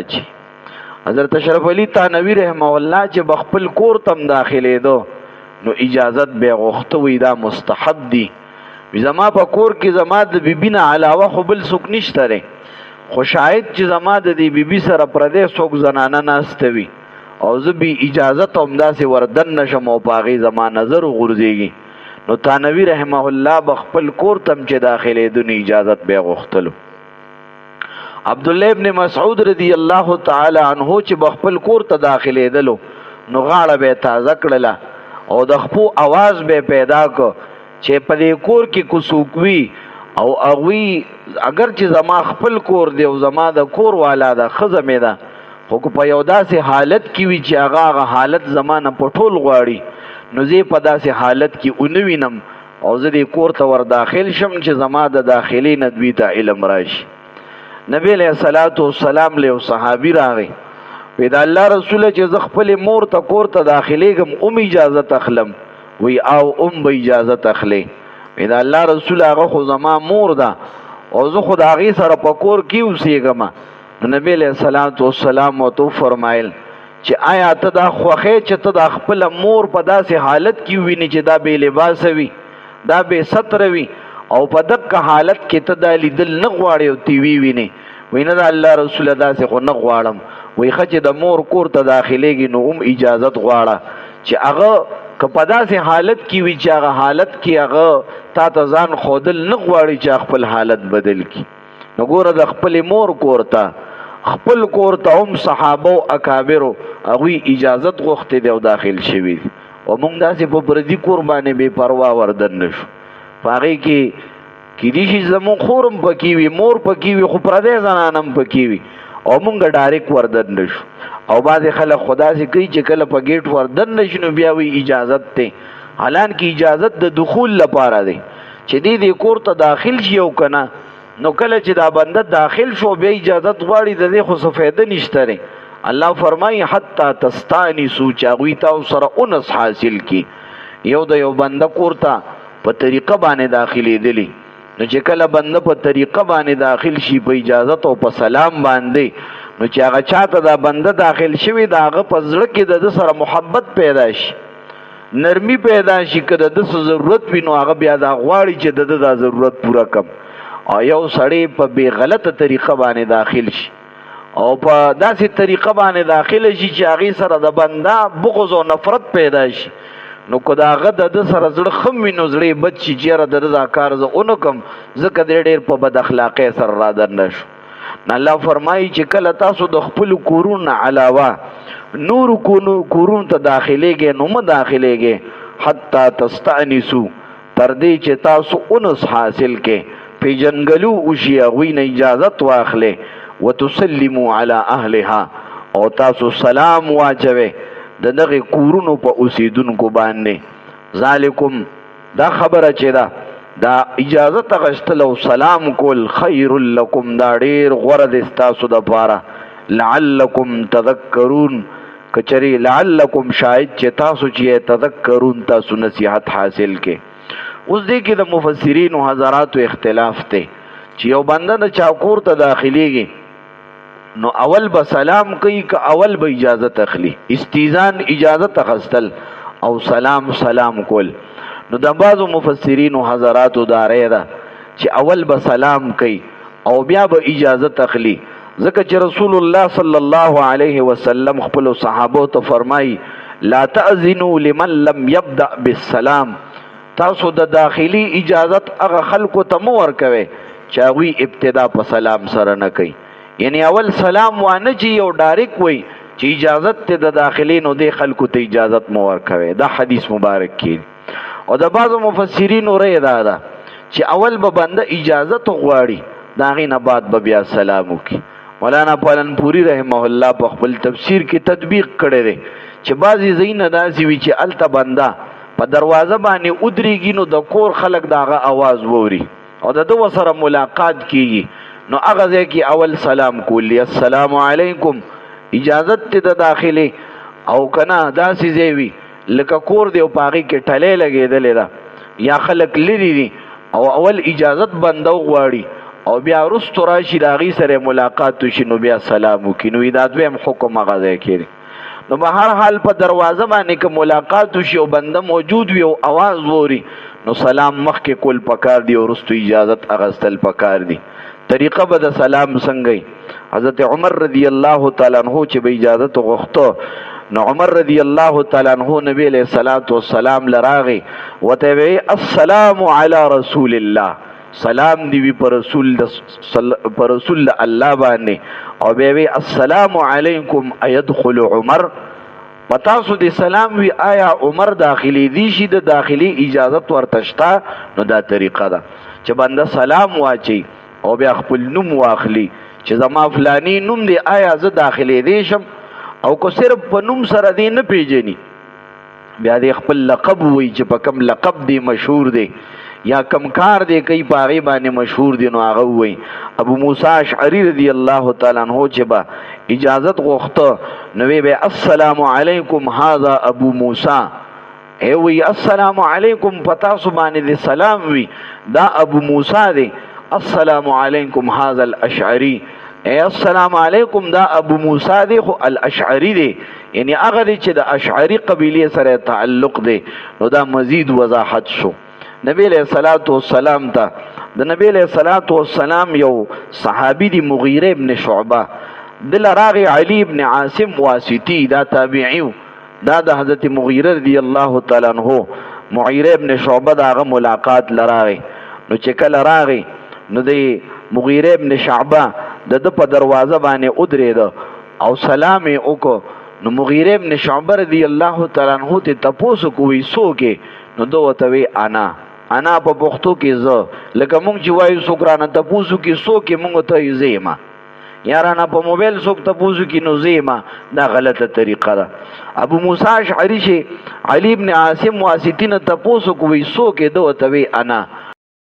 واچي. حضرت اشرف علي تانوي رحمه الله چې بخپل کور تم داخلې دو نو اجازت به غوښته، وي دا مستحب دی. زما په کور کې زما د بیبي نه علاوه خو بل څوک نشته دی، خو شاید چې زما د دې بیبي سره پردی څوک زنانه ناسته وي او زه بې اجازت همداسې وردن نه شم او په هغې زما نظر وغورځېږي. نو تانوي رحمه الله به خپل کور ته هم چې داخلېدو نو اجازت به یې غوښتلو. عبدالله ابن مسعود رضی الله تعالی عنه چې به خپل کور ته داخلېدلو نو غاړه به یې تازه کړله او د خپو اواز به یې پیدا کړ چې په دې کور کې کو څوک وي او هغوی اگر چې زما خپل کور دی او زما د کور والا ده، ښځه مې ده، خو که په یو داسې حالت کې وي چې هغه هغه حالت زما نه پټول غواړي نو زه یې په داسې حالت کې ونه وینم او زه دې کور ته ور داخل شم چې زما د داخلې نه دوی ته علم راشي. نبی علیه الصلاة والسلام له یو صحابي راغی، وی د الله رسوله چې زه خپلې مور ته کور ته داخلېږم ام اجازت اخلم؟ وی او ام به اجازت اخلې. وی د الله رسول هغه خو زما مور ده او زه خو د هغې سره په کور کې اوسېږم. نو نبی علیه الصلاة والسلام ورته وفرمایل چې آیا ته دا خوښې چې ته دا خپله مور په داسې حالت کې ووینې چې دا بې لباسه وي، دا بې ستره وي او په دقه حالت کې ته دا لیدل نه غواړې او تی ووینې؟ وی نه د الله رسوله داسې خو نه غواړم. وی ښه چې د مور کور ته داخلېږي نو هم اجازت غواړه چې هغه که په داسې حالت کې وي چې هغه حالت کې هغه تا ته ځان ښودل نه غواړي چې خپل حالت بدل کړي. نو ګوره د خپلې مور کور ته، خپل کور ته هم صحابه او اکابرو هغوی اجازت غوښتې دی او داخل شوي دي. او موږ داسې په پردي کور باندې بې پروا وردن نه شو. په هغې کې کیدی شي زموږ خور هم پکې وي، مور پکې وي، خو پردی زنانه هم پکې وي او موږ ډایرک وردن نه شو. او بعضې خلک خو داسې کوي چې کله په ګیټ وردن نه شي نو بیا وایي اجازت دی، حالانکه اجازت د دخول لپاره دی چې دې دې کور ته داخل شي او که نه. نو کله چې دا بنده داخل شو بیا اجازت غواړي، د دې خو څه فایده نشته دی. الله فرمایي حتی تستانسو، چې هغوی تاسو سره انس حاصل کړي. یو د یو بنده کور ته په طریقه باندې داخلېدلی، نو چې کله بنده په طریقه باندې داخل شي په اجازت او په سلام باندې، نو چې هغه چاته دا بنده داخل شوی د هغه په زړه کې د ده سره محبت پیدا شي، نرمي پیدا شي، که د ده څه ضرورت وي نو هغه بیا دا غواړي چې د ده دا ضرورت پوره کړم. او یو سړی په بې غلطه طریقه باندې داخل شي او په داسې طریقه باندې داخل شي چې هغې سره د بنده بغض او نفرت پیدا شي، نو که د هغه د ده سره زړه ښه وي نو زړه یې بد شي چې یاره د ده دا کار زه ونه کړم ځکه دی ډېر په بد اخلاقۍ سره را دننه شو. نو الله فرمایي چې کله تاسو د خپلو کورونو نه علاوه نورو کورونو ته داخلېږئ نو مه داخلېږئ حتی تستأنسو، تر دې چې تاسو انس حاصل کړئ، پیژندګلو وشي، هغوی نه اجازت واخلئ، وتسلموا علی اهلها، او تاسو سلام واچوئ د دغې کورونو په اوسېدونکو باندې. ذالکم، دا خبره چې ده دا اجازت غشتل او سلام کول، خیر لکم، دا ډیر غوره دی ستاسو دپاره، لعلکم تذکرون، که چېرې لعلکم شاید چې تاسو چې تذکرون تاسو نصیحت حاصل کړئ. اوس دې کې د مفسرینو حضراتو اختلاف دی چې یو بنده د چا کور ته داخليږي نو اول به سلام کوي که اول به اجازت اخلي؟ استیزان اجازت اخستل او سلام سلام کول. نو د بعضو مفسرینو حضراتو دا رأی ده چې اول به سلام کوي او بیا به اجازت اخلي، ځکه چې رسول الله صلی الله علیه وسلم خپلو صحابو ته فرمایي لا تأذنوا لمن لم يبدأ بالسلام، تاسو د داخلي اجازت هغه خلکو ته مه ورکوئ چې هغوی ابتدا په سلام سره نه کوي. یعنی اول سلام وانه چې یو ډایرک وایي چې اجازت ته د داخلي، نو دې خلکو ته اجازت مه ورکوئ. دا حدیث مبارک کې. او د بعضو مفسرینو رأی دا ده چې اول به بنده اجازت غواړي، د هغې نه بعد به بیا سلام وکړي. مولانا پالنپوري رحمه الله په خپل تفسیر کې تطبیق کړی دی چې بعضې ځایونه داسې وي چې هلته بنده په دروازه باندې ودرېږي نو د کور خلک د هغه اواز واوري او د ده ورسره ملاقات کیږي، نو هغه ځای کې اول سلام کول دي، السلام علیکم، اجازت ته د داخلي. او که نه داسې ځای وي لکه کور دی او په هغې کې ټلی لګېدلې ده یا خلک لرې دي او اول اجازت بنده وغواړي او بیا وروسته راشي د هغې سره ملاقات وشي نو بیا سلام وکړي. نو دا دویم حکم هغه ځای کې دی. نو به هر حال په دروازه باندې که ملاقات وشي او بنده موجود وي او اواز ووري نو سلام مخکې کول پکار دی او وروسته اجازت اخیستل پکار دی. طریقه به د سلام څنګه وي؟ حضرت عمر رضی الله تعالی عنہ چې به اجازت غوښته نو عمر رضی الله تعالی عنہ نبی علیہ الصلوۃ والسلام لراغي وته وی السلام علی رسول الله، سلام دی وی پر رسول پر رسول الله باندې، او بیا وی السلام علیکم ایدخل عمر، پتاسو دی سلام وی آیا عمر داخلي دی شي د داخلي اجازت ورته شته؟ نو دا طریقه ده چې بنده سلام واچي او بیا خپل نوم واخلي چې زما فلانی نوم دی، آیا زه داخلي دی شم؟ او که صرف په نوم سره دی نه پیژني بیا دی خپل لقب وایي چې په کم لقب دی مشهور دی یا کم کار دی کوي په هغې باندې مشهور دی نو هغه ووایي. ابو موسی اشعري رضی الله تعالی عنه چې به اجازت غوښته نو وی به السلام علیکم هذا ابو موسی، ای وی السلام علیکم په تاسو باندې دې سلام وي، دا ابو موسی دی، السلام علیکم هذا الاشعری، ای السلام علیکم دا ابو موسی دی خو الاشعری دی، یعنی هغه دی چې د اشعری قبیلې سره تعلق دی. نو دا مزید وضاحت شو. نبی علیہ الصلوۃ والسلام ته د نبی علیہ الصلوۃ والسلام یو صحابي دی مغیره ابن شعبه، دل راغی علی ابن عاصم واسطی، دا تابعی، دا د حضرت مغیره رضی الله تعالی عنہ مغیره ابن شعبه داغه ملاقات لراغی. نو چې کله راغی نو دی مغیره ابن شعبه د ده په دروازه باندې ودرېده او سلام یې وکړو. نو مغیره ابن شعبه رضی الله تعالی عنہ ته تپوس وکړو وی څوک یې؟ نو ده ورته وی انا، انا په پښتو کې زه، لکه مونږ چې وایو څوک رانه تپوس وکړي څوک یې، مونږ ورته وایو زه یم، یا رانه په موبایل څوک تپوس وکړي نو زه یم، دا غلطه طریقه ده. ابو موسی اشعري چې علی ابن عاصم واسطي نه تپوس وکړو وی څوک یې، ده ورته وی انا.